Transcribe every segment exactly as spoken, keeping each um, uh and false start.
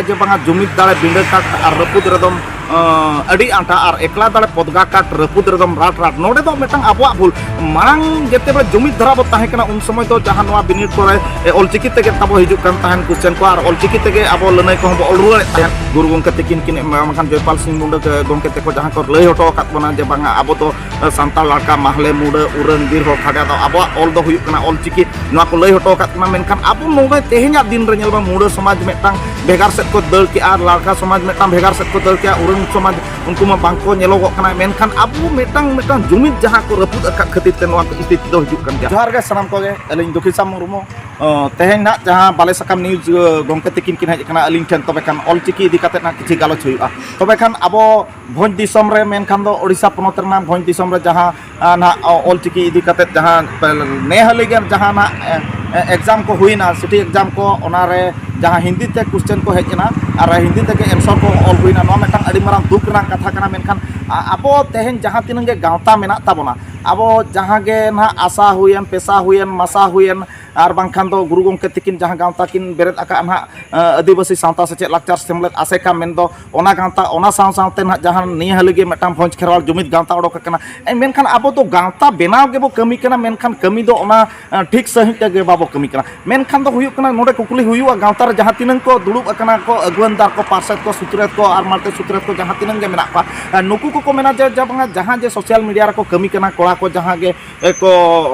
ᱡᱮ ᱵᱟᱝᱟ ᱡᱩᱢᱤᱫ ᱫᱟᱲᱮ ᱵᱤᱸᱰᱟᱹ ᱠᱟᱴ ᱟᱨ ᱨᱟᱹᱯᱩᱫ ᱨᱮᱫᱚᱢ ᱟᱹᱰᱤ ᱟᱸᱴᱟ ᱟᱨ ᱮᱠᱞᱟ ᱫᱟᱲᱮ ᱯᱚᱫᱽᱜᱟ ᱠᱟᱴ ᱨᱟᱹᱯᱩᱫ ᱨᱮᱫᱚᱢ ᱨᱟᱴ ᱨᱟᱴ᱾ ᱱᱚᱰᱮ ᱫᱚ ᱢᱤᱫᱴᱟᱝ ᱟᱵᱚᱣᱟᱜ ᱵᱷᱩᱞ᱾ ᱢᱟᱲᱟᱝ ᱡᱮᱛᱮ ᱵᱮᱲᱟ ᱡᱩᱢᱤᱫ ᱫᱷᱟᱨᱟ ᱵᱚ ᱛᱟᱦᱮᱸ ᱠᱟᱱᱟ, ᱩᱱ ᱥᱚᱢᱚᱭ ᱫᱚ ᱡᱟᱦᱟᱸ ᱱᱚᱣᱟ ᱵᱤᱱᱤᱰ ᱠᱚᱨᱮ ᱚᱞᱪᱤᱠᱤ ᱛᱮᱜᱮ ᱛᱟᱵᱚ ᱦᱤᱡᱩᱜ ᱠᱟᱱ ᱛᱟᱦᱮᱸᱱ ᱠᱚᱥᱪᱮᱱ ᱠᱚ ᱟᱨ ᱚᱞᱪᱤᱠᱤ ᱛᱮᱜᱮ ᱟᱵᱚ ᱞᱟᱹᱱᱟᱹᱭ ᱠᱚᱦᱚᱸ ᱵᱚ ᱚᱞ ᱨᱩᱣᱟᱹᱲᱮᱫ ᱛᱟᱦᱮᱸᱫ᱾ ᱜᱩᱨᱩ ᱜᱚᱢᱠᱮ ᱛᱤᱠᱤᱱ ᱠᱤᱱ ᱵᱟᱝᱠᱷᱟᱱ ᱡᱚᱭᱯᱟᱞ ᱥᱤᱝ ᱢᱩᱱᱰᱟᱹ ᱜᱚᱢᱠᱮ ᱛᱮᱠᱚ ᱡᱟᱦᱟᱸ ᱠᱚ ᱞᱟᱹᱭ ᱦᱚᱴᱚ ᱟᱠᱟᱫ ᱵᱚᱱᱟ ᱡᱮ ᱵᱟᱝᱟ ᱟᱵᱚ ᱫᱚ ᱥᱟᱱᱛᱟᱲ ᱞᱟᱲᱠᱟ, ᱢᱟᱦᱞᱮ, ᱢᱩᱰᱟᱹ, ᱩᱨᱟᱹᱝ, ᱵᱤᱨ ᱦᱚᱲ, ᱠᱷᱟᱰᱟ ᱫᱚ ᱟᱵᱚᱣᱟᱜ ᱚᱞ ᱫᱚ ᱦᱩᱭᱩᱜ ᱠᱟᱱᱟ ᱚᱞ ᱪᱤᱠᱤ, ᱱᱚᱣᱟ ᱠᱚ ᱞᱟᱹᱭ ᱦᱚᱴᱚ ᱟᱠᱟᱫ ᱵᱚᱱᱟ᱾ ᱢᱮᱱᱠᱷᱟᱱ ᱟᱵᱚ ᱱᱚᱰᱮ ᱛᱮᱦᱮᱧᱟᱜ ᱫᱤᱱ ᱨᱮ ᱧᱮᱞ ᱵᱚᱱ ᱢᱩᱰᱟᱹ ᱥᱚᱢᱟᱡᱽ ᱢᱤᱫᱴᱟᱝ ᱵᱷᱮᱜᱟᱨ ᱥᱮᱫ ᱠᱚ ᱫᱟᱹᱲ ᱠᱮᱜᱼᱟ, ᱞᱟᱲᱠᱟ ᱥᱚᱢᱟᱡᱽ ᱢᱤᱫᱴᱟᱝ ᱵᱷᱮᱜᱟᱨ ᱥᱮᱫ ᱠᱚ ᱫᱟᱹᱲ ᱠᱮᱜᱼᱟ, ᱩᱨᱟᱹᱝ ᱥᱚᱢᱟᱡᱽ ᱩᱱᱠᱩ ᱢᱟ ᱵᱟᱝ ᱠᱚ ᱧᱮᱞᱚᱜᱚᱜ ᱠᱟᱱᱟ᱾ ᱢᱮᱱᱠᱷᱟᱱ ᱟᱵᱚ ᱢᱤᱫᱴᱟᱝ ᱢᱤᱫᱴᱟᱝ ᱡᱩᱢᱤᱫ ᱡᱟᱦᱟᱸ ᱠᱚ ᱨᱟᱹᱯᱩᱫ ᱟᱠᱟᱫ ᱠᱷᱟᱹᱛᱤᱨ ᱛᱮ ᱱᱚᱣᱟ ᱠᱚ ᱥᱛᱷᱤᱛᱤ ᱫᱚ ᱦᱤᱡᱩᱜ ᱠᱟᱱ ᱜᱮᱭᱟ᱾ ᱡᱚᱦᱟᱨ ᱜᱮ ᱥᱟᱱᱟᱢ ᱠᱚᱜᱮ, ᱟᱹᱞᱤᱧ ᱫᱩᱠᱷᱤᱥᱟᱢ ᱢᱩᱨᱢᱩ᱾ ᱚ, ᱛᱮᱦᱮᱧ ᱱᱟᱜ ᱡᱟᱦᱟᱸ ᱵᱟᱞᱮ ᱥᱟᱠᱟᱢ ᱱᱤᱭᱩᱡᱽ, ᱚ, ᱜᱚᱢᱠᱮ ᱛᱤᱠᱤᱱ ᱠᱤᱱ ᱦᱮᱡ ᱟᱠᱟᱱᱟ ᱟᱹᱞᱤᱧ ᱴᱷᱮᱱ, ᱛᱚᱵᱮ ᱠᱷᱟᱱ ᱚᱞ ᱪᱤᱠᱤ ᱤᱫᱤ ᱠᱟᱛᱮ ᱱᱟᱜ ᱠᱤᱪᱷᱤ ᱜᱟᱞᱚᱪ ᱦᱩᱭᱩᱜᱼᱟ᱾ ᱛᱚᱵᱮ ᱠᱷᱟᱱ ᱟᱵᱚ ᱵᱷᱚᱸᱡᱽ ᱫᱤᱥᱚᱢ ᱨᱮ, ᱢᱮᱱᱠᱷᱟᱱ ᱫᱚ ᱳᱰᱤᱥᱟ ᱯᱚᱱᱚᱛ ᱨᱮᱱᱟᱜ ᱵᱷᱚᱸᱡᱽ ᱫᱤᱥᱚᱢ ᱨᱮ ᱡᱟᱦᱟᱸ, ᱟ, ᱱᱟᱜ ᱚ-, ᱚᱞ ᱪᱤᱠᱤ ᱤᱫᱤ ᱠᱟᱛᱮ ᱡᱟᱦᱟᱸ ᱯᱮ-, ᱱᱮ ᱦᱟᱹᱞᱤ ᱜᱮ ᱡᱟᱦᱟᱸ ᱱᱟᱜ, ᱮ, ᱮ, ᱮᱠᱡᱟᱢ ᱠᱚ ᱦᱩᱭᱱᱟ, ᱥᱤᱴᱤ ᱮᱠᱡᱟᱢ ᱠᱚ, ᱚᱱᱟᱨᱮ ᱡᱟᱦᱟᱸ ᱦᱤᱱᱫᱤ ᱛᱮ ᱠᱚᱥᱪᱮᱱ ᱠᱚ ᱦᱮᱡ ᱮᱱᱟ ᱟᱨ ᱦᱤᱱᱫᱤ ᱛᱮᱜᱮ ᱮᱱᱥᱚᱨ ᱠᱚ ᱚᱞ ᱦᱩᱭᱱᱟ᱾ ᱱᱚᱣᱟ ᱢᱤᱫᱴᱟᱝ ᱟᱹᱰᱤ ᱢᱟᱨᱟᱝ ᱫᱩᱠ ᱨᱮᱱᱟᱜ ᱠᱟᱛᱷᱟ ᱠᱟᱱᱟ᱾ ᱢᱮᱱᱠᱷᱟᱱ ᱟ-, ᱟᱵᱚ ᱛᱮᱦᱮᱧ ᱡᱟᱦᱟᱸ ᱛᱤᱱᱟᱹᱜ ᱜᱮ ᱜᱟᱶᱛᱟ ᱢᱮᱱᱟᱜ ᱛᱟᱵᱚᱱᱟ, ᱟᱵᱚ ᱡᱟᱦᱟᱸ ᱜᱮ ᱱᱟᱦᱟᱜ ᱟᱥᱟ ᱦᱩᱭᱮᱱ, ᱯᱮᱥᱟ ᱦᱩᱭᱮᱱ, ᱢᱟᱥᱟ ᱦᱩᱭᱮᱱ, ᱟᱨ ᱵᱟᱝᱠᱷᱟᱱ ᱫᱚ ᱜᱩᱨᱩ ᱜᱚᱢᱠᱮ ᱛᱤᱠᱤᱱ ᱡᱟᱦᱟᱸ ᱜᱟᱶᱛᱟ ᱠᱤᱱ ᱵᱮᱨᱮᱫ ᱟᱠᱟᱫᱼᱟ ᱱᱟᱦᱟᱜ, ᱟᱹ, ᱟᱹᱫᱤᱵᱟᱹᱥᱤ ᱥᱟᱶᱛᱟ ᱥᱮᱪᱮᱫ ᱞᱟᱠᱪᱟᱨ ᱥᱮᱢᱞᱮᱫ, ᱟᱥᱮᱠᱟ, ᱢᱮᱱᱫᱚ ᱚᱱᱟ ᱜᱟᱶᱛᱟ, ᱚᱱᱟ ᱥᱟᱶ ᱥᱟᱶᱛᱮ ᱱᱟᱦᱟᱜ ᱡᱟᱦᱟᱸ ᱱᱤᱭᱟᱹ ᱦᱟᱹᱞᱤ ᱜᱮ ᱢᱤᱫᱴᱟᱝ ᱵᱷᱚᱸᱡᱽ ᱠᱷᱮᱨᱣᱟᱞ ᱡᱩᱢᱤᱫ ᱜᱟᱶᱛᱟ ᱚᱰᱚᱠ ᱟᱠᱟᱱᱟ᱾ ᱮ, ᱢᱮᱱᱠᱷᱟᱱ ᱟᱵᱚ ᱫᱚ ᱜᱟᱶᱛᱟ ᱵᱮᱱᱟᱣ ᱜᱮᱵᱚ ᱠᱟᱹᱢᱤ ᱠᱟᱱᱟ, ᱢᱮᱱᱠᱷᱟᱱ ᱠᱟᱹᱢᱤ ᱫᱚ ᱚᱱᱟ, ᱟᱹ, ᱴᱷᱤᱠ ᱥᱟᱺᱦᱤᱡ ᱛᱮᱜᱮ ᱵᱟᱵᱚ ᱠᱟᱹᱢᱤ ᱠᱟᱱᱟ᱾ ᱢᱮᱱᱠᱷᱟᱱ ᱫᱚ ᱦᱩᱭᱩᱜ ᱠᱟᱱᱟ, ᱱᱚᱰᱮ ᱠᱩᱠᱞᱤ ᱦᱩᱭᱩᱜᱼᱟ, ᱜᱟᱶᱛᱟ ᱨᱮ ᱡᱟᱦᱟᱸ ᱛᱤᱱᱟᱹᱝ ᱠᱚ ᱫᱩᱲᱩᱵ ᱟᱠᱟᱱᱟ ᱠᱚ, ᱟᱹᱜᱩᱣᱟᱹᱱᱫᱟᱨ ᱠᱚ, ᱯᱟᱨᱥᱮᱛ ᱠᱚ, ᱥᱩᱛᱨᱮᱛ ᱠᱚ ᱟᱨ ᱢᱟᱲᱛᱮ ᱥᱩᱛᱨᱮᱛ ᱠᱚ ᱡᱟᱦᱟᱸ ᱛᱤᱱᱟᱹᱝ ᱜᱮ ᱢᱮᱱᱟᱜ ᱠᱚᱣᱟ, ᱟᱨ ᱱᱩᱠᱩ ᱠᱚᱠᱚ ᱢᱮᱱᱟ ᱡᱮ, ᱡᱮ ᱵᱟᱝᱟ ᱡᱟᱦᱟᱸ ᱡᱮ ᱥᱳᱥᱟᱞ ᱢᱤᱰᱤᱭᱟ ᱨᱮᱠᱚ ᱠᱟᱹᱢᱤ ᱠᱟᱱᱟ ᱠᱚᱲᱟ ᱠᱚ, ᱡᱟᱦᱟᱸ ᱜᱮ ᱮ, ᱠᱚ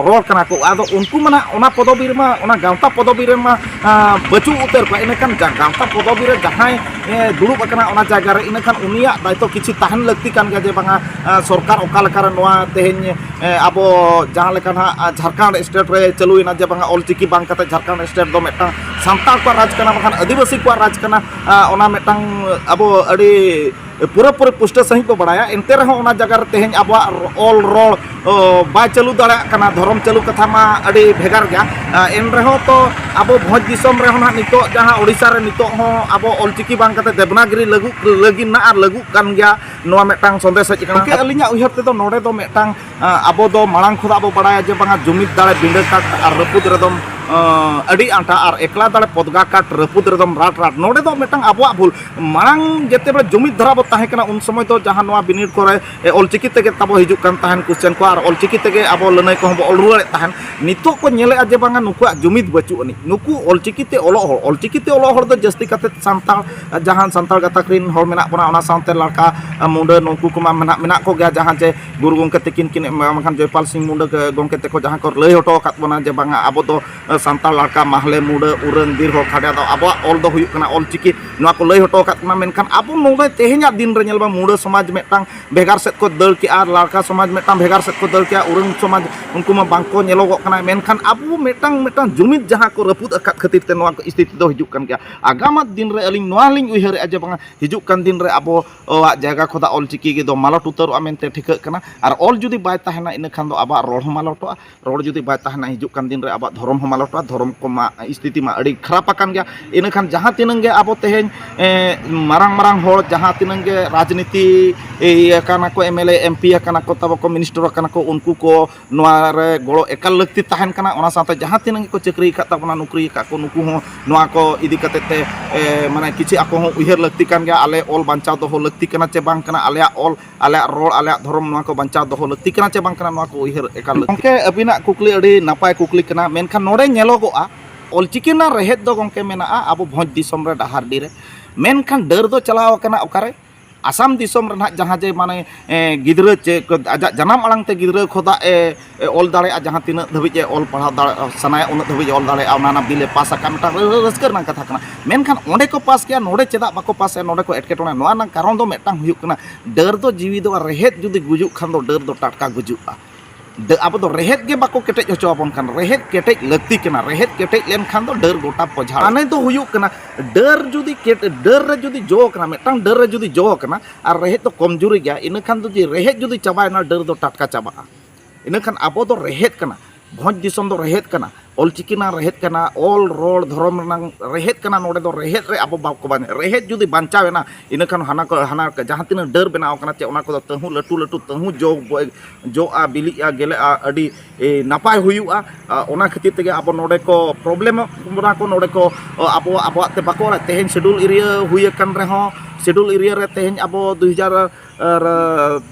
ᱨᱚᱲ ᱠᱟᱱᱟ ᱠᱚ, ᱟᱫᱚ ᱩᱱᱠᱩ ᱢᱟ ᱱᱟᱜ ᱚᱱᱟ ᱯᱚᱫᱚᱵᱤ ᱨᱮᱢᱟ, ᱚᱱᱟ ᱜᱟᱶᱛᱟ ᱯᱚᱫᱚᱵᱤ ᱨᱮᱢᱟ, ᱟ, ᱵᱟᱹᱪᱩᱜ ᱩᱛᱟᱹᱨ ᱠᱚᱣᱟ᱾ ᱤᱱᱟᱹᱠᱷᱟᱱ ᱡᱟ-, ᱜᱟᱶᱛᱟ ᱯᱚᱫᱚᱵᱤ ᱨᱮ ᱡᱟᱦᱟᱸᱭ, ᱮ, ᱫᱩᱲᱩᱵ ᱟᱠᱟᱱᱟ ᱚᱱᱟ ᱡᱟᱭᱜᱟ ᱨᱮ, ᱤᱱᱟᱹᱠᱷᱟᱱ ᱩᱱᱤᱭᱟᱜ ᱫᱟᱭᱤᱛᱛᱚ ᱠᱤᱪᱷᱩ ᱛᱟᱦᱮᱱ ᱞᱟᱹᱠᱛᱤ ᱠᱟᱱ ᱜᱮᱭᱟ ᱡᱮ ᱵᱟᱝᱟ, ᱟ, ᱥᱚᱨᱠᱟᱨ ᱚᱠᱟ ᱞᱮᱠᱟᱨᱮ ᱱᱚᱣᱟ ᱛᱮᱦᱮᱧ, ᱮ, ᱟᱵᱚ ᱡᱟᱦᱟᱸ ᱞᱮᱠᱟ ᱱᱟᱜ, ᱟ, ᱡᱷᱟᱲᱠᱷᱚᱸᱰ ᱥᱴᱮᱴ ᱨᱮ ᱪᱟᱹᱞᱩᱭᱮᱱᱟ ᱡᱮ ᱵᱟᱝᱟ ᱚᱞᱪᱤᱠᱤ ᱵᱟᱝ ᱠᱟᱛᱮ ᱡᱷᱟᱲᱠᱷᱚᱸᱰ ᱥᱴᱮᱴ ᱫᱚ ᱢᱤᱫᱴᱟᱝ ᱥᱟᱱᱛᱟᱲ ᱠᱚᱣᱟᱜ ᱨᱟᱡᱽ ᱠᱟᱱᱟ, ᱵᱟᱠᱷᱟᱱ ᱟᱹᱫᱤᱵᱟᱹᱥᱤ ᱠᱚᱣᱟᱜ ᱨᱟᱡᱽ ᱠᱟᱱᱟ, ᱟ, ᱚᱱᱟ ᱢᱤᱫᱴᱟᱝ ᱟᱵᱚ ᱟᱹᱰᱤ ᱯᱩᱨᱟᱹᱯᱩᱨᱤ ᱯᱩᱥᱴᱟᱹ ᱥᱟᱺᱦᱤᱡ ᱵᱚ ᱵᱟᱲᱟᱭᱟ᱾ ᱮᱱᱛᱮ ᱨᱮᱦᱚᱸ ᱚᱱᱟ ᱡᱟᱭᱜᱟ ᱨᱮ ᱛᱮᱦᱮᱧ ᱟᱵᱚᱣᱟᱜ ᱚᱞ ᱨᱚᱲ, ᱚ, ᱵᱟᱭ ᱪᱟᱹᱞᱩ ᱫᱟᱲᱮᱭᱟᱜ ᱠᱟᱱᱟ᱾ ᱫᱷᱚᱨᱚᱢ ᱪᱟᱹᱞᱩ ᱠᱟᱛᱷᱟ ᱢᱟ ᱟᱹᱰᱤ ᱵᱷᱮᱜᱟᱨ ᱜᱮᱭᱟ᱾ ᱟ, ᱮᱱ ᱨᱮᱦᱚᱸ ᱛᱚ ᱟᱵᱚ ᱵᱷᱚᱸᱡᱽ ᱫᱤᱥᱚᱢ ᱨᱮᱦᱚᱸ ᱱᱟᱦᱟᱜ ᱱᱤᱛᱚᱜ ᱡᱟᱦᱟᱸ ᱳᱰᱤᱥᱟ ᱨᱮ ᱱᱤᱛᱚᱜ ᱦᱚᱸ ᱟᱵᱚ ᱚᱞᱪᱤᱠᱤ ᱵᱟᱝ ᱠᱟᱛᱮ ᱫᱮᱵᱽᱱᱟᱜᱤᱨᱤ ᱞᱟᱹᱜᱩ, ᱞᱟᱹᱜᱤᱫ ᱱᱟᱜ ᱟᱨ ᱞᱟᱹᱜᱩᱜ ᱠᱟᱱ ᱜᱮᱭᱟ, ᱱᱚᱣᱟ ᱢᱤᱫᱴᱟᱝ ᱥᱚᱱᱫᱮᱥ ᱦᱮᱡ ᱟᱠᱟᱱᱟ᱾ ᱜᱚᱢᱠᱮ, ᱟᱹᱞᱤᱧᱟᱜ ᱩᱭᱦᱟᱹᱨ ᱛᱮᱫᱚ ᱱᱚᱰᱮ ᱫᱚ ᱢᱤᱫᱴᱟᱝ, ᱟ, ᱟᱵᱚ ᱫᱚ ᱢᱟᱲᱟᱝ ᱠᱷᱚᱱᱟᱜ ᱵᱚ ᱵᱟᱲᱟᱭᱟ ᱡᱮ ᱵᱟᱝᱟ ᱡᱩᱢᱤᱫ ᱫᱟᱲᱮ ᱵᱤᱸᱰᱟᱹ ᱠᱟᱴ ᱟᱨ ᱨᱟᱹᱯᱩᱫ ᱨᱮᱫᱚᱢ ᱟᱹᱰᱤ ᱟᱸᱴᱟ ᱟᱨ ᱮᱠᱞᱟ ᱫᱟᱲᱮ ᱯᱚᱫᱽᱜᱟ ᱠᱟᱴ ᱨᱟᱹᱯᱩᱫ ᱨᱮᱫᱚᱢ ᱨᱟᱴ ᱨᱟᱴ᱾ ᱱᱚᱰᱮ ᱫᱚ ᱢᱤᱫᱴᱟᱝ ᱟᱵᱚᱣᱟᱜ ᱵᱷᱩᱞ᱾ ᱢᱟᱲᱟᱝ ᱡᱮᱛᱮ ᱵᱮᱲᱟ ᱡᱩᱢᱤᱫ ᱫᱷᱟᱨᱟ ᱵᱚ ᱛᱟᱦᱮᱸ ᱠᱟᱱᱟ, ᱩᱱ ᱥᱚᱢᱚᱭ ᱫᱚ ᱡᱟᱦᱟᱸ ᱱᱚᱣᱟ ᱵᱤᱱᱤᱰ ᱠᱚᱨᱮ ᱮ, ᱚᱞᱪᱤᱠᱤ ᱛᱮᱜᱮ ᱛᱟᱵᱚ ᱦᱤᱡᱩᱜ ᱠᱟᱱ ᱛᱟᱦᱮᱱ ᱠᱚᱥᱪᱮᱱ ᱠᱚ, ᱟᱨ ᱚᱞᱪᱤᱠᱤ ᱛᱮᱜᱮ ᱟᱵᱚ ᱞᱟᱹᱱᱟᱹᱭ ᱠᱚᱦᱚᱸ ᱵᱚ ᱚᱞ ᱨᱩᱣᱟᱹᱲᱮᱫ ᱛᱟᱦᱮᱱ᱾ ᱱᱤᱛᱚᱜ ᱠᱚ ᱧᱮᱞᱮᱫᱼᱟ ᱡᱮ ᱵᱟᱝᱟ, ᱱᱩᱠᱩᱣᱟᱜ ᱡᱩᱢᱤᱫ ᱵᱟᱹᱪᱩᱜ ᱟᱹᱱᱤᱡ᱾ ᱱᱩᱠᱩ ᱚᱞᱪᱤᱠᱤ ᱛᱮ ᱚᱞᱚᱜ ᱦᱚᱲ, ᱚᱞᱪᱤᱠᱤ ᱛᱮ ᱚᱞᱚᱜ ᱦᱚᱲ ᱫᱚ ᱡᱟᱹᱥᱛᱤ ᱠᱟᱛᱮ ᱥᱟᱱᱛᱟᱲ, ᱡᱟᱦᱟᱸ ᱥᱟᱱᱛᱟᱲ ᱜᱟᱛᱟᱠ ᱨᱤᱱ ᱦᱚᱲ ᱢᱮᱱᱟᱜ ᱵᱚᱱᱟ, ᱚᱱᱟ ᱥᱟᱶᱛᱮ ᱞᱟᱲᱠᱟ, ᱢᱩᱸᱰᱟᱹ, ᱱᱩᱠᱩ ᱠᱚᱢᱟ ᱢᱮᱱᱟᱜ, ᱢᱮᱱᱟᱜ ᱠᱚᱜᱮᱭᱟ, ᱡᱟᱦᱟᱸ ᱡᱮ ᱜᱩᱨᱩ ᱜᱚᱢᱠᱮ ᱛᱤᱠᱤᱱ ᱠᱤᱱ, ᱵᱟᱝᱠᱷᱟᱱ ᱡᱚᱭᱯᱟᱞ ᱥᱤᱝ ᱢᱩᱸᱰᱟᱹ ᱜᱚᱢᱠᱮ ᱛᱮᱠᱚ ᱡᱟᱦᱟᱸ ᱠᱚ ᱞᱟᱹᱭ ᱦᱚᱴᱚ ᱟᱠᱟᱫ ᱵᱚᱱᱟ ᱡᱮ ᱵᱟᱝᱟ, ᱟᱵᱚ ᱫᱚ ᱥᱟᱱᱛᱟᱲ ᱞᱟᱲᱠᱟ, ᱢᱟᱦᱞᱮ, ᱢᱩᱸᱰᱟᱹ, ᱩᱨᱟᱹᱝ, ᱵᱤᱨ ᱦᱚᱲ, ᱠᱷᱟᱰᱟ ᱫᱚ ᱟᱵᱚᱣᱟᱜ ᱚᱞ ᱫᱚ ᱦᱩᱭᱩᱜ ᱠᱟᱱᱟ ᱚᱞᱪᱤᱠᱤ, ᱱᱚᱣᱟ ᱠᱚ ᱞᱟᱹᱭ ᱦᱚᱴᱚ ᱟᱠᱟᱫ ᱵᱚᱱᱟ᱾ ᱢᱮᱱᱠᱷᱟᱱ ᱟᱵᱚ ᱱᱚᱰᱮ ᱛᱮᱦᱮᱧᱟᱜ ᱫᱤᱱ ᱨᱮ ᱧᱮᱞ ᱵᱚᱱ, ᱢᱩᱸᱰᱟᱹ ᱥᱚᱢᱟᱡᱽ ᱢᱤᱫᱴᱟᱝ ᱵᱷᱮᱜᱟᱨ ᱥᱮᱫ ᱠᱚ ᱫᱟᱹᱲ ᱠᱮᱜᱼᱟ, ᱞᱟᱲᱠᱟ ᱥᱚᱢᱟᱡᱽ ᱢᱤᱫᱴᱟᱝ ᱵᱷᱮᱜᱟᱨ ᱥᱮᱫ ᱠᱚ ᱫᱟᱹᱲ ᱠᱮᱜᱼᱟ, ᱩᱨᱟᱹᱝ ᱥᱚᱢᱟᱡᱽ ᱩᱱᱠᱩ ᱢᱟ ᱵᱟᱝ ᱠᱚ ᱧᱮᱞᱚᱜᱚᱜ ᱠᱟᱱᱟ᱾ ᱢᱮᱱᱠᱷᱟᱱ ᱟᱵᱚ ᱢᱤᱫᱴᱟᱝ, ᱢᱤᱫᱴᱟᱝ ᱡᱩᱢᱤᱫ ᱡᱟᱦᱟᱸ ᱠᱚ ᱨᱟᱹᱯᱩᱫ ᱟᱠᱟᱫ ᱠᱷᱟᱹᱛᱤᱨ ᱛᱮ ᱱᱚᱣᱟ ᱠᱚ ᱥᱛᱷᱤᱛᱤ ᱫᱚ ᱦᱤᱡᱩᱜ ᱠᱟᱱ ᱜᱮᱭᱟ᱾ ᱟᱜᱟᱢᱟᱜ ᱫᱤᱱ ᱨᱮ ᱟᱹᱞᱤᱧ ᱱᱚᱣᱟ ᱞᱤᱧ ᱩᱭᱦᱟᱹᱨᱮᱜᱼᱟ ᱡᱮ ᱵᱟᱝᱟ, ᱦᱤᱡᱩᱜ ᱠᱟᱱ ᱫᱤᱱ ᱨᱮ ᱟᱵᱚᱣᱟᱜ ᱡᱟᱭᱜᱟ ᱠᱷᱚᱱᱟᱜ ᱚᱞᱪᱤᱠᱤ ᱫᱚ ᱢᱟᱞᱚᱴ ᱩᱛᱟᱹᱨᱚᱜᱼᱟ ᱢᱮᱱᱛᱮ ᱴᱷᱤᱠᱟᱹᱜ ᱠᱟᱱᱟ᱾ ᱟᱨ ᱚᱞ ᱡᱩᱫᱤ ᱵᱟᱭ ᱛᱟᱦᱮᱱᱟ, ᱤᱱᱟᱹ ᱠᱷᱟᱱ ᱫᱚ ᱟᱵᱚᱣᱟᱜ ᱨᱚᱲ ᱦᱚᱸ ᱢᱟᱞᱚᱴᱚᱜᱼᱟ᱾ ᱨᱚᱲ ᱡᱩᱫᱤ ᱵᱟᱭ ᱛᱟᱦᱮᱱᱟ, ᱦᱤᱡᱩᱜ ᱠᱟᱱ ᱫᱤᱱ ᱨᱮ ᱟᱵᱚᱣᱟᱜ ᱫᱷᱚᱨᱚᱢ ᱦᱚᱸ ᱢᱟᱞᱚᱴᱚᱜᱼᱟ᱾ ᱫᱷᱚᱨᱚᱢ ᱠᱚᱢᱟ ᱥᱛᱷᱤᱛᱤ ᱢᱟ ᱟᱹᱰᱤ ᱠᱷᱟᱨᱟᱯ ᱟᱠᱟᱱ ᱜᱮᱭᱟ᱾ ᱤᱱᱟᱹᱠᱷᱟᱱ ᱡᱟᱦᱟᱸ ᱛᱤᱱᱟᱹᱝ ᱜᱮ ᱟᱵᱚ ᱛᱮᱦᱮᱧ, ᱮ, ᱢᱟᱨᱟᱝ ᱢᱟᱨᱟᱝ ᱦᱚᱲ ᱡᱟᱦᱟᱸ ᱛᱤᱱᱟᱹᱝ ᱜᱮ ᱨᱟᱡᱽᱱᱤᱛᱤ, ᱮ, ᱟᱠᱟᱱᱟ ᱠᱚ, M L A, M P ᱟᱠᱟᱱᱟ ᱠᱚ, ᱛᱟᱵᱚ ᱠᱚ ᱢᱤᱱᱤᱥᱴᱟᱨ ᱟᱠᱟᱱᱟ ᱠᱚ, ᱩᱱᱠᱩ ᱠᱚ ᱱᱚᱣᱟ ᱨᱮ ᱜᱚᱲᱚ ᱮᱠᱟᱞ ᱞᱟᱹᱠᱛᱤ ᱛᱟᱦᱮᱱ ᱠᱟᱱᱟ᱾ ᱚᱱᱟ ᱥᱟᱶᱛᱮ ᱡᱟᱦᱟᱸ ᱛᱤᱱᱟᱹᱝ ᱜᱮᱠᱚ ᱪᱟᱹᱠᱨᱤ ᱟᱠᱟᱫ ᱛᱟᱵᱚᱱᱟ, ᱱᱚᱠᱨᱤ ᱟᱠᱟᱫ ᱠᱚ, ᱱᱩᱠᱩ ᱦᱚᱸ ᱱᱚᱣᱟ ᱠᱚ ᱤᱫᱤ ᱠᱟᱛᱮ ᱛᱮ, ᱮ, ᱢᱟᱱᱮ ᱠᱤᱪᱷᱩ ᱟᱠᱚ ᱦᱚᱸ ᱩᱭᱦᱟᱹᱨ ᱞᱟᱹᱠᱛᱤ ᱠᱟᱱ ᱜᱮᱭᱟ, ᱟᱞᱮ ᱚᱞ ᱵᱟᱧᱪᱟᱣ ᱫᱚᱦᱚ ᱞᱟᱹᱠᱛᱤ ᱠᱟᱱᱟ ᱪᱮ ᱵᱟᱝ ᱠᱟᱱᱟ, ᱟᱞᱮᱭᱟᱜ ᱚᱞ, ᱟᱞᱮᱭᱟᱜ ᱨᱚᱲ, ᱟᱞᱮᱭᱟᱜ ᱫᱷᱚᱨᱚᱢ, ᱱᱚᱣᱟ ᱠᱚ ᱵᱟᱧᱪᱟᱣ ᱫᱚᱦᱚ ᱞᱟᱹᱠᱛᱤ ᱠᱟᱱᱟ ᱪᱮ ᱵᱟᱝ ᱠᱟᱱᱟ, ᱱᱚᱣᱟ ᱠᱚ ᱩᱭᱦᱟᱹᱨ ᱮᱠᱟᱞ ᱞᱟᱹᱠᱛᱤ᱾ ᱜᱚᱢᱠᱮ, ᱟᱹᱵᱤᱱᱟᱜ ᱠᱩᱠᱞᱤ ᱟᱹᱰᱤ ᱱᱟᱯᱟᱭ ᱠᱩᱠᱞᱤ ᱠᱟᱱᱟ, ᱢᱮᱱᱠᱷᱟᱱ ᱱᱚᱰᱮ ᱧᱮᱞᱚᱜᱚᱜᱼᱟ, ᱚᱞᱪᱤᱠᱤ ᱨᱮᱱᱟᱜ ᱨᱮᱦᱮᱫ ᱫᱚ ᱜᱚᱢᱠᱮ ᱢᱮᱱᱟᱜᱼᱟ ᱟᱵᱚ ᱵᱷᱚᱸᱡᱽ ᱫᱤᱥᱚᱢ ᱨᱮ, ᱰᱟᱦᱟᱨᱰᱤ ᱨᱮ, ᱢᱮᱱᱠᱷᱟᱱ ᱰᱟᱹᱨ ᱫᱚ ᱪᱟᱞᱟᱣ ᱟᱠᱟᱱᱟ ᱚᱠᱟᱨᱮ? ᱟᱥᱟᱢ ᱫᱤᱥᱚᱢ ᱨᱮ ᱱᱟᱦᱟᱜ ᱡᱟᱦᱟᱸ ᱡᱮ ᱢᱟᱱᱮ, ᱮ, ᱜᱤᱫᱽᱨᱟᱹ ᱪᱮ ᱟᱡᱟᱜ ᱡᱟᱱᱟᱢ ᱟᱲᱟᱝ ᱛᱮ ᱜᱤᱫᱽᱨᱟᱹ ᱠᱷᱚᱱᱟᱜ ᱮ, ᱮ, ᱚᱞ ᱫᱟᱲᱮᱭᱟᱜᱼᱟ, ᱡᱟᱦᱟᱸ ᱛᱤᱱᱟᱹᱜ ᱫᱷᱟᱹᱵᱤᱡ ᱮ ᱚᱞ ᱯᱟᱲᱦᱟᱣ ᱫᱟᱲᱮ-, ᱥᱟᱱᱟᱭᱟ, ᱩᱱᱟᱹᱜ ᱫᱷᱟᱹᱵᱤᱡ ᱮ ᱚᱞ ᱫᱟᱲᱮᱭᱟᱜᱼᱟ, ᱚᱱᱟ ᱨᱮᱱᱟᱜ ᱵᱤᱞ ᱮ ᱯᱟᱥ ᱟᱠᱟᱫ, ᱢᱤᱫᱴᱟᱝ ᱨᱟᱹ-, ᱨᱟᱹᱥᱠᱟᱹ ᱨᱮᱱᱟᱜ ᱠᱟᱛᱷᱟ ᱠᱟᱱᱟ᱾ ᱢᱮᱱᱠᱷᱟᱱ ᱚᱸᱰᱮ ᱠᱚ ᱯᱟᱥ ᱠᱮᱜᱼᱟ, ᱱᱚᱰᱮ ᱪᱮᱫᱟᱜ ᱵᱟᱠᱚ ᱯᱟᱥᱮᱜᱼᱟ, ᱱᱚᱰᱮ ᱠᱚ ᱮᱴᱠᱮᱴᱚᱬᱮ? ᱱᱚᱣᱟ ᱨᱮᱱᱟᱜ ᱠᱟᱨᱚᱱ ᱫᱚ ᱢᱤᱫᱴᱟᱝ ᱦᱩᱭᱩᱜ ᱠᱟᱱᱟ, ᱰᱟᱹᱨ ᱫᱚ ᱡᱤᱣᱤ ᱫᱚ, ᱟᱨ ᱨᱮᱦᱮᱫ ᱡᱩᱫᱤ ᱜᱩᱡᱩᱜ ᱠᱷᱟᱱ ᱫᱚ ᱰᱟᱹᱨ ᱫᱚ ᱴᱟᱴᱠᱟ ᱜᱩᱡᱩᱜᱼᱟ᱾ ᱰᱟᱹ-, ᱟᱵᱚ ᱫᱚ ᱨᱮᱦᱮᱫ ᱜᱮ ᱵᱟᱠᱚ ᱠᱮᱴᱮᱡ ᱦᱚᱪᱚ ᱟᱵᱚᱱ ᱠᱟᱱᱟ᱾ ᱨᱮᱦᱮᱫ ᱠᱮᱴᱮᱡ ᱞᱟᱹᱠᱛᱤ ᱠᱟᱱᱟ, ᱨᱮᱦᱮᱫ ᱠᱮᱴᱮᱡ ᱞᱮᱱᱠᱷᱟᱱ ᱫᱚ ᱰᱟᱹᱨ ᱜᱚᱴᱟ ᱯᱚᱡᱷᱟᱲ᱾ ᱢᱟᱱᱮ ᱫᱚ ᱦᱩᱭᱩᱜ ᱠᱟᱱᱟ, ᱰᱟᱹᱨ ᱡᱩᱫᱤ ᱠᱮᱴ-, ᱰᱟᱹᱨ ᱨᱮ ᱡᱩᱫᱤ ᱡᱚ ᱠᱟᱱᱟ, ᱢᱤᱫᱴᱟᱝ ᱰᱟᱹᱨ ᱨᱮ ᱡᱩᱫᱤ ᱡᱚ ᱠᱟᱱᱟ ᱟᱨ ᱨᱮᱦᱮᱫ ᱫᱚ ᱠᱚᱢᱡᱩᱨᱤ ᱜᱮᱭᱟ, ᱤᱱᱟᱹ ᱠᱷᱟᱱ ᱫᱚ ᱡᱮ ᱨᱮᱦᱮᱫ ᱡᱩᱫᱤ ᱪᱟᱵᱟᱭᱮᱱᱟ, ᱰᱟᱹᱨ ᱫᱚ ᱴᱟᱴᱠᱟ ᱪᱟᱵᱟᱜᱼᱟ᱾ ᱤᱱᱟᱹ ᱠᱷᱟᱱ ᱟᱵᱚ ᱫᱚ ᱨᱮᱦᱮᱫ ᱠᱟᱱᱟ, ᱵᱷᱚᱸᱡᱽ ᱫᱤᱥᱚᱢ ᱫᱚ ᱨᱮᱦᱮᱫ ᱠᱟᱱᱟ᱾ ᱚᱞᱪᱤᱠᱤ ᱨᱮᱱᱟᱜ ᱨᱮᱦᱮᱫ ᱠᱟᱱᱟ, ᱚᱞ ᱨᱚᱲ ᱫᱷᱚᱨᱚᱢ ᱨᱮᱱᱟᱜ ᱨᱮᱦᱮᱫ ᱠᱟᱱᱟ᱾ ᱱᱚᱰᱮ ᱫᱚ ᱨᱮᱦᱮᱫ ᱨᱮ ᱟᱵᱚ ᱵᱟᱠᱚ ᱵᱟᱧ-, ᱨᱮᱦᱮᱫ ᱡᱩᱫᱤ ᱵᱟᱧᱪᱟᱣ ᱮᱱᱟ, ᱤᱱᱟᱹ ᱠᱷᱟᱱ ᱦᱟᱱᱟ ᱠᱚ, ᱦᱟᱱᱟ ᱡᱟᱦᱟᱸ ᱛᱤᱱᱟᱹᱜ ᱰᱟᱹᱨ ᱵᱮᱱᱟᱣ ᱠᱟᱱᱟ ᱪᱮ, ᱚᱱᱟ ᱠᱚᱫᱚ ᱛᱟᱹᱦᱩ ᱞᱟᱹᱴᱩ ᱞᱟᱹᱴᱩ ᱛᱟᱹᱦᱩ ᱡᱚ, ᱡᱚᱜᱼᱟ, ᱵᱤᱞᱤᱜᱼᱟ, ᱜᱮᱞᱮᱜᱼᱟ, ᱟᱹᱰᱤ, ᱮ, ᱱᱟᱯᱟᱭ ᱦᱩᱭᱩᱜᱼᱟ᱾ ᱟ, ᱚᱱᱟ ᱠᱷᱟᱹᱛᱤᱨ ᱛᱮᱜᱮ ᱟᱵᱚ ᱱᱚᱰᱮ ᱠᱚ ᱯᱨᱚᱵᱞᱮᱢᱚᱜ ᱵᱚᱱᱟ ᱠᱚ, ᱱᱚᱰᱮ ᱠᱚ, ᱚ, ᱟᱵᱚ, ᱟᱵᱚᱣᱟᱜ ᱛᱮ ᱵᱟᱠᱚ ᱚᱞᱟ᱾ ᱛᱮᱦᱮᱧ ᱥᱤᱰᱩᱞ ᱮᱨᱤᱭᱟ ᱦᱩᱭ ᱟᱠᱟᱱ ᱨᱮᱦᱚᱸ, ᱥᱤᱰᱩᱞ ᱮᱨᱤᱭᱟ ᱨᱮ ᱛᱮᱦᱮᱧ ᱟᱵᱚ ᱫᱩ ᱦᱟᱡᱟᱨ ᱟᱨ, ᱟᱨ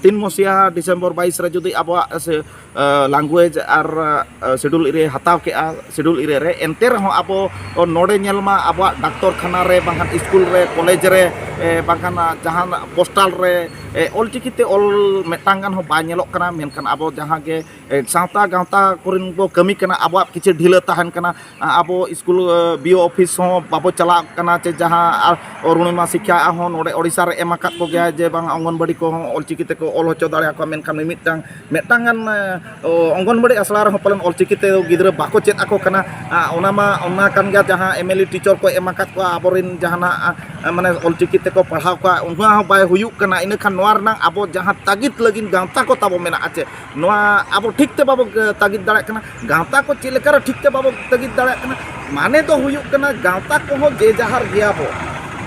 ᱛᱤᱱ ᱢᱚᱥᱤᱦᱟ ᱰᱤᱥᱮᱢᱵᱚᱨ ᱵᱟᱭᱤᱥ ᱨᱮ ᱡᱩᱫᱤ ᱟᱵᱚᱣᱟᱜ ᱥᱮ, ᱟ, ᱞᱟᱝᱜᱩᱭᱮᱡᱽ ᱟᱨ, ᱟ, ᱥᱤᱰᱩᱞ ᱮᱨᱤᱭᱟᱭ ᱦᱟᱛᱟᱣ ᱠᱮᱜᱼᱟ, ᱥᱤᱰᱩᱞ ᱮᱨᱤᱭᱟ ᱨᱮ, ᱮᱱᱛᱮ ᱨᱮᱦᱚᱸ ᱟᱵᱚ ᱱᱚᱰᱮ ᱧᱮᱞ ᱢᱟ ᱟᱵᱚᱣᱟᱜ ᱰᱟᱠᱛᱚᱨ ᱠᱷᱟᱱᱟ ᱨᱮ, ᱵᱟᱝᱠᱷᱟᱱ ᱥᱠᱩᱞ ᱨᱮ, ᱠᱚᱞᱮᱡᱽ ᱨᱮ, ᱮ, ᱵᱟᱝᱠᱷᱟᱱ ᱡᱟᱦᱟᱱ ᱯᱳᱥᱴᱟᱞ ᱨᱮ, ᱮ, ᱚᱞᱪᱤᱠᱤ ᱛᱮ ᱚᱞ ᱢᱤᱫᱴᱟᱝ ᱜᱟᱱ ᱦᱚᱸ ᱵᱟᱭ ᱧᱮᱞᱚᱜ ᱠᱟᱱᱟ᱾ ᱢᱮᱱᱠᱷᱟᱱ ᱟᱵᱚ ᱡᱟᱦᱟᱸ ᱜᱮ, ᱮ, ᱥᱟᱶᱛᱟ ᱜᱟᱶᱛᱟ ᱠᱚᱨᱮᱱ ᱵᱚ ᱠᱟᱹᱢᱤ ᱠᱟᱱᱟ, ᱟᱵᱚᱣᱟᱜ ᱠᱤᱪᱷᱩ ᱰᱷᱤᱞᱟᱹ ᱛᱟᱦᱮᱱ ᱠᱟᱱᱟ᱾ ᱟ-, ᱟᱵᱚ ᱥᱠᱩᱞ, ᱮ, ᱵᱤ ᱳ ᱚᱯᱷᱤᱥ ᱦᱚᱸ ᱵᱟᱵᱚ ᱪᱟᱞᱟᱜ ᱠᱟᱱᱟ, ᱪᱮ ᱡᱟᱦᱟᱸ, ᱟᱨ ᱚᱨᱩᱬᱤᱢᱟ ᱥᱤᱠᱠᱷᱟ ᱦᱚᱸ ᱱᱚᱰᱮ ᱳᱰᱤᱥᱟ ᱨᱮ ᱮᱢ ᱟᱠᱟᱫ ᱠᱚᱜᱮᱭᱟ ᱡᱮ ᱵᱟᱝ ᱚᱝᱜᱚᱱᱵᱟᱲᱤ ᱠᱚᱦᱚᱸ ᱚᱞᱪᱤᱠᱤ ᱛᱮᱠᱚ ᱚᱞ ᱦᱚᱪᱚ ᱫᱟᱲᱮᱭᱟᱠᱚᱣᱟ, ᱢᱮᱱᱠᱷᱟᱱ ᱢᱤᱢᱤᱫᱴᱟᱝ, ᱢᱤᱫᱴᱟᱝ ᱜᱟᱱ, ᱮ, ᱚ, ᱚᱝᱜᱚᱱᱵᱟᱲᱤ ᱟᱥᱲᱟ ᱨᱮᱦᱚᱸ ᱯᱟᱞᱮᱱ ᱚᱞᱪᱤᱠᱤ ᱛᱮ ᱜᱤᱫᱽᱨᱟᱹ ᱵᱟᱠᱚ ᱪᱮᱫ ᱟᱠᱚ ᱠᱟᱱᱟ᱾ ᱟ, ᱚᱱᱟ ᱢᱟ ᱚᱱᱟ ᱠᱟᱱ ᱜᱮᱭᱟ, ᱡᱟᱦᱟᱸ ᱮᱢ ᱮᱞ ᱤ ᱴᱤᱪᱟᱨ ᱠᱚ ᱮᱢ ᱟᱠᱟᱫ ᱠᱚᱣᱟ ᱟᱵᱚᱨᱮᱱ ᱡᱟᱦᱟᱱᱟᱜ, ᱟ, ᱢᱟᱱᱮ ᱚᱞᱪᱤᱠᱤ ᱛᱮᱠᱚ ᱯᱟᱲᱦᱟᱣ ᱠᱚᱣᱟ, ᱚᱱᱟ ᱦᱚᱸ ᱵᱟᱭ ᱦᱩᱭᱩᱜ ᱠᱟᱱᱟ᱾ ᱤᱱᱟᱹᱠᱷᱟᱱ ᱱᱚᱣᱟ ᱨᱮᱱᱟᱜ ᱟᱵᱚ ᱡᱟᱦᱟᱸ ᱛᱟᱹᱜᱤᱫ ᱞᱟᱹᱜᱤᱫ ᱜᱟᱶᱛᱟ ᱠᱚ ᱛᱟᱵᱚ ᱢᱮᱱᱟᱜᱼᱟ, ᱪᱮ ᱱᱚᱣᱟ ᱟᱵᱚ ᱴᱷᱤᱠ ᱛᱮ ᱵᱟᱵᱚ, ᱮ, ᱛᱟᱹᱜᱤᱫ ᱫᱟᱲᱮᱭᱟᱜ ᱠᱟᱱᱟ᱾ ᱜᱟᱶᱛᱟ ᱠᱚ ᱪᱮᱫ ᱞᱮᱠᱟᱨᱮ ᱴᱷᱤᱠ ᱛᱮ ᱵᱟᱵᱚ ᱛᱟᱹᱜᱤᱫ ᱫᱟᱲᱮᱭᱟᱜ ᱠᱟᱱᱟ? ᱢᱟᱱᱮ ᱫᱚ ᱦᱩᱭᱩᱜ ᱠᱟᱱᱟ, ᱜᱟᱶᱛᱟ ᱠᱚᱦᱚᱸ ᱡᱮ ᱡᱟᱦᱟᱨ ᱜᱮᱭᱟᱵᱚ,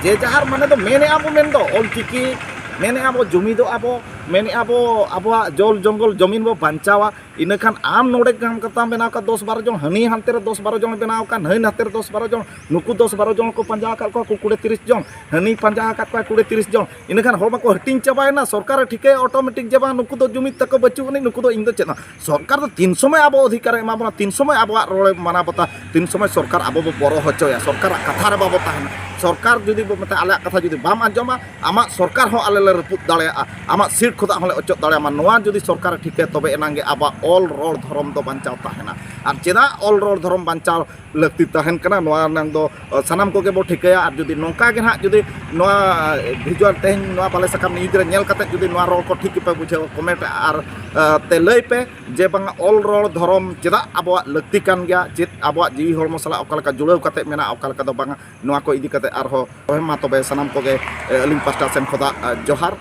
ᱡᱮ ᱡᱟᱦᱟᱨ ᱢᱟᱱᱮ ᱫᱚ ᱢᱮᱱᱮᱜᱼᱟ ᱵᱚ ᱢᱮᱱᱫᱚ ᱚᱞᱪᱤᱠᱤ, ᱢᱮᱱᱮᱜᱼᱟ ᱵᱚ ᱡᱩᱢᱤᱫᱚᱜᱼᱟ ᱵᱚ, ᱢᱮᱱᱮᱜᱼᱟ ᱵᱚ ᱟᱵᱚᱣᱟᱜ ᱡᱚᱞ ᱡᱚᱝᱜᱚᱞ ᱡᱚᱢᱤᱱ ᱵᱚ ᱵᱟᱧᱪᱟᱣᱟ᱾ ᱤᱱᱟᱹᱠᱷᱟᱱ ᱟᱢ ᱱᱚᱰᱮ ᱜᱟᱢ ᱠᱟᱛᱟᱢ ᱵᱮᱱᱟᱣ ᱠᱟᱜ ᱫᱚᱥ ᱵᱟᱨᱚ ᱡᱚᱱ, ᱦᱟᱹᱱᱤ ᱦᱟᱱᱛᱮ ᱨᱮ ᱫᱚᱥ ᱵᱟᱨᱚ ᱡᱚᱱ ᱵᱮᱱᱟᱣ ᱠᱟᱜ, ᱱᱟᱹᱭ ᱱᱟᱛᱮ ᱨᱮ ᱫᱚᱥ ᱵᱟᱨᱚ ᱡᱚᱱ, ᱱᱩᱠᱩ ᱫᱚᱥ ᱵᱟᱨᱚ ᱡᱚᱱ ᱠᱚ ᱯᱟᱸᱡᱟ ᱟᱠᱟᱫ ᱠᱚᱣᱟ, ᱠᱩ ᱠᱩᱲᱤ ᱛᱤᱨᱤᱥ ᱡᱚᱱ, ᱦᱟᱹᱱᱤ ᱯᱟᱸᱡᱟ ᱟᱠᱟᱫ ᱠᱚᱣᱟ ᱠᱩᱲᱤ ᱛᱤᱨᱤᱥ ᱡᱚᱱ᱾ ᱤᱱᱟᱹᱠᱷᱟᱱ ᱦᱚᱲ ᱢᱟᱠᱚ ᱦᱟᱹᱴᱤᱧ ᱪᱟᱵᱟᱭᱮᱱᱟ, ᱥᱚᱨᱠᱟᱨᱮ ᱴᱷᱤᱠᱟᱹᱭᱟ ᱚᱴᱳᱢᱮᱴᱤᱠ ᱡᱮ ᱵᱟᱝ ᱱᱩᱠᱩ ᱫᱚ ᱡᱩᱢᱤᱫ ᱛᱟᱠᱚ ᱵᱟᱹᱪᱩᱜ ᱟᱹᱱᱤᱡ, ᱱᱩᱠᱩ ᱫᱚ ᱤᱧ ᱫᱚ ᱪᱮᱫ ᱦᱚᱸ᱾ ᱥᱚᱨᱠᱟᱨ ᱫᱚ ᱛᱤᱱ ᱥᱚᱢᱚᱭ ᱟᱵᱚ ᱚᱫᱷᱤᱠᱟᱨᱮ ᱮᱢᱟ ᱵᱚᱱᱟ, ᱛᱤᱱ ᱥᱚᱢᱚᱭ ᱟᱵᱚᱣᱟᱜ ᱨᱚᱲᱮ ᱢᱟᱱᱟᱣ ᱵᱟᱛᱟ, ᱛᱤᱱ ᱥᱚᱢᱚᱭ ᱥᱚᱨᱠᱟᱨ ᱟᱵᱚ ᱵᱚ ᱵᱚᱨᱚ ᱦᱚᱪᱚᱭᱟ, ᱥᱚᱨᱠᱟᱨᱟᱜ ᱠᱟᱛᱷᱟ ᱨᱮ ᱵᱟᱵᱚ ᱛᱟᱦᱮᱱᱟ᱾ ᱥᱚᱨᱠᱟᱨ ᱡᱩᱫᱤ ᱵᱚ ᱢᱮᱛᱟᱭᱟ, ᱟᱞᱮᱭᱟᱜ ᱠᱟᱛᱷᱟ ᱡᱩᱫᱤ ᱵᱟᱢ ᱟᱸᱡᱚᱢᱟ, ᱟᱢᱟᱜ ᱥᱚᱨᱠᱟᱨ ᱦᱚᱸ ᱟᱞᱮ ᱞᱮ ᱨᱟᱹᱯᱩᱫ ᱫᱟᱲᱮᱭᱟᱜᱼᱟ, ᱟᱢᱟᱜ ᱥᱤᱴ ᱠᱷᱚᱱᱟᱜ ᱦᱚᱸᱞᱮ ᱚᱪᱚᱜ ᱫᱟᱲᱮᱭᱟᱢᱟ᱾ ᱱᱚᱣᱟ ᱡᱩᱫᱤ ᱥᱚᱨᱠᱟᱨᱮ ᱴᱷᱤᱠᱟᱹᱭᱟ, ᱛᱚᱵᱮ ᱮᱱᱟᱝ ᱜᱮ ᱟᱵᱚᱣᱟᱜ ᱚᱞ ᱨᱚᱲ ᱫᱷᱚᱨᱚᱢ ᱫᱚ ᱵᱟᱧᱪᱟᱣ ᱛᱟᱦᱮᱱᱟ᱾ ᱟᱨ ᱪᱮᱫᱟᱜ ᱚᱞ ᱨᱚᱲ ᱫᱷᱚᱨᱚᱢ ᱵᱟᱧᱪᱟᱣ ᱞᱟᱹᱠᱛᱤ ᱛᱟᱦᱮᱱ ᱠᱟᱱᱟ, ᱱᱚᱣᱟ ᱨᱮᱱᱟᱜ ᱫᱚ, ᱚ, ᱥᱟᱱᱟᱢ ᱠᱚᱜᱮ ᱵᱚ ᱴᱷᱤᱠᱟᱹᱭᱟ᱾ ᱟᱨ ᱡᱩᱫᱤ ᱱᱚᱝᱠᱟ ᱜᱮ ᱱᱟᱦᱟᱜ ᱡᱩᱫᱤ ᱱᱚᱣᱟ, ᱮ, ᱵᱷᱤᱡᱩᱣᱟᱞ ᱛᱮᱦᱮᱧ ᱱᱚᱣᱟ ᱵᱟᱞᱮ ᱥᱟᱠᱟᱢ ᱱᱤᱭᱩᱡᱽ ᱨᱮ ᱧᱮᱞ ᱠᱟᱛᱮ ᱡᱩᱫᱤ ᱱᱚᱣᱟ ᱨᱚᱲ ᱠᱚ ᱴᱷᱤᱠ ᱜᱮᱯᱮ ᱵᱩᱡᱷᱟᱹᱣᱟ, ᱠᱚᱢᱮᱱᱴ ᱟᱨ, ᱮ, ᱛᱮ ᱞᱟᱹᱭ ᱯᱮ ᱡᱮ ᱵᱟᱝᱟ ᱚᱞ ᱨᱚᱲ ᱫᱷᱚᱨᱚᱢ ᱪᱮᱫᱟᱜ ᱟᱵᱚᱣᱟᱜ ᱞᱟᱹᱠᱛᱤ ᱠᱟᱱ ᱜᱮᱭᱟ, ᱪᱮᱫ ᱟᱵᱚᱣᱟᱜ ᱡᱤᱣᱤ ᱦᱚᱲᱢᱚ ᱥᱟᱞᱟᱜ ᱚᱠᱟ ᱞᱮᱠᱟ ᱡᱩᱲᱟᱹᱣ ᱠᱟᱛᱮ ᱢᱮᱱᱟᱜᱼᱟ, ᱚᱠᱟ ᱞᱮᱠᱟ ᱫᱚ ᱵᱟᱝᱟ, ᱱᱚᱣᱟ ᱠᱚ ᱤᱫᱤ ᱠᱟᱛᱮ ᱟᱨᱦᱚᱸ᱾ ᱦᱳᱭ, ᱢᱟ ᱛᱚᱵᱮ ᱥᱟᱱᱟᱢ ᱠᱚᱜᱮ, ᱮ, ᱟᱹᱞᱤᱧ ᱯᱟᱥᱴᱟ ᱥᱮᱱ ᱠᱷᱚᱱᱟᱜ, ᱮ, ᱡᱚᱦᱟᱨ᱾